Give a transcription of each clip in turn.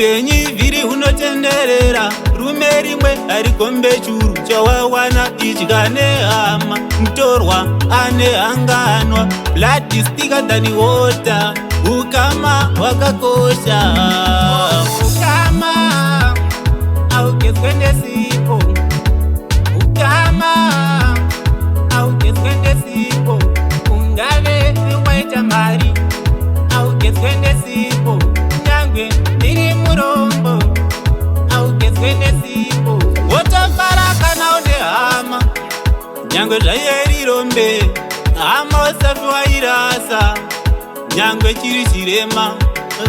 Upenyu ivhiri hunotenderera, rume rimwe harikombe churu. Chawawana idya nehama, mutorwa ane hanganwa. Blood is thicker than water, ukama hwakakosha. Ukama haugezwe nesipo, ukama haugezwe nesipo. Ungave waita mari, haugezwe nesipo. Nyangwe ndiri murombo, haugezwe nesipo. Wotofara kana une hama, nyangwe zvairi rombe. Hama usafi wairasa, nyangwe chiri chirema.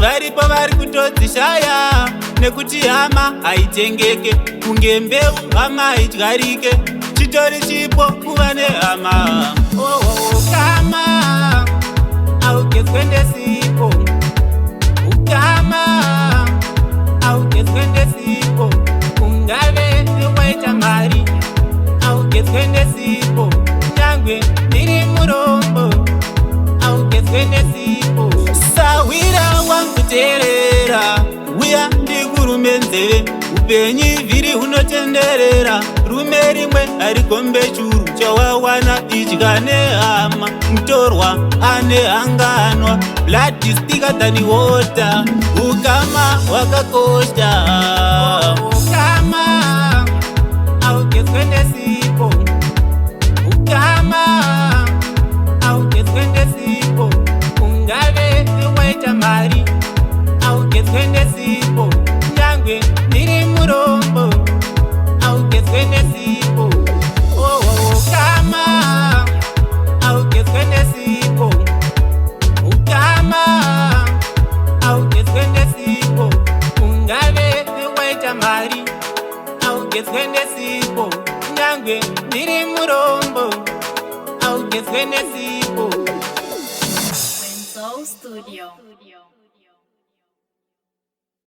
Varipo vari kutodzishaya nekuti hama haitengeke kunge mbeu, hama haidyarike. Chitori chipo kuva nehama. Oh, ukama haugezwe nesipo, ukama haugezwe nesipo. Ungave waita mari, haugezwe nesipo. Nyangwe ndiri murombo, haugezwe nesipo. Sahwira wanguteerera, uya ndikurume nzeve. Upenyu ivhiri hunotenderera, rume rimwe harikombe churu. Chawawana idya nehama, mutorwa ane hanganwa. Blood is thicker than water, ukama hwakakosha. Ukama haugezwe nesipo, ukama haugezwe nesipo. Ungave waita mari, haugezwe nesipo. Nyangwe ndiri murombo, haugezwe nesipo. Oh, ukama haugezwe nesipo, ukama haugezwe nesipo. Ungave waita mari, haugezwe nesipo. Nyangwe ndiri murombo, haugezwe nesipo. Wenzo Studio.